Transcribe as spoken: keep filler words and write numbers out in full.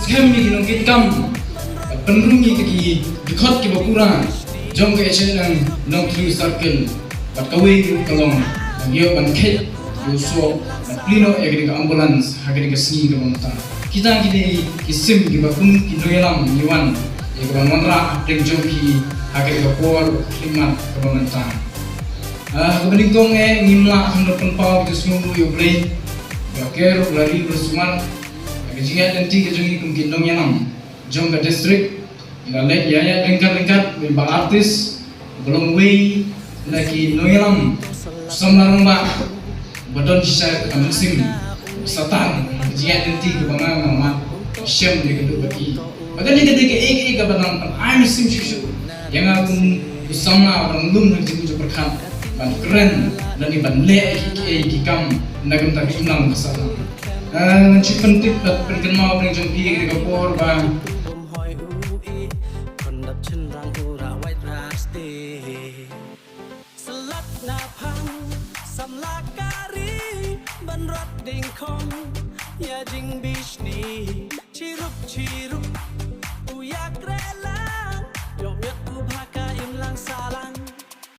Skhem ïa ki nongkitkam bad pynrung ïa ki dkhot kiba pura jong ka H A N M Nongthliew Circle bad kawei ruh ka long ban ïoh ban kheit ïa u soh bad plie noh ïa kane ka ambulance ha kane ka sngi kaba mynta. Kita ki dei ki sim kiba kum ki nongïalam ngi wan ïa ka ban wanrah hapdeng jong phi ha kane ka por khlieh mat kaba mynta. Ah, ha kaba nyngkong eh ngim lah ban pynpaw ka jingsngewnguh ïa U Blei ba ka ruh la ri ba la sumar. Ka jingïaid lynti ka jong ngi kum ki nongïalam jong ka district, ngi la leit ïaid ryngkat ryngkat bad ba artist ba long uwei na ki nongïalam samla rangbah ba don shisha ka mynsiem satan. Ka jingïaid lynti kaba nga nga mad shem ïa ka duh ka ki. Ba kane ka dei kaei kaei kaba nang pyn-ai mynsiem shuh shuh ïa nga kum u samla ba nang lum ha ka jingim jong pyrkhat ban kren lane ban leh ïa kiei kiei ki kam na ka bynta ka imlang ka sahlang. Ah, ngan shu pyntip bad pynkynmaw pdeng jong phi ïa ka por ba Slat na phang samla ka ri ban rat ding khong ïa jingbishni.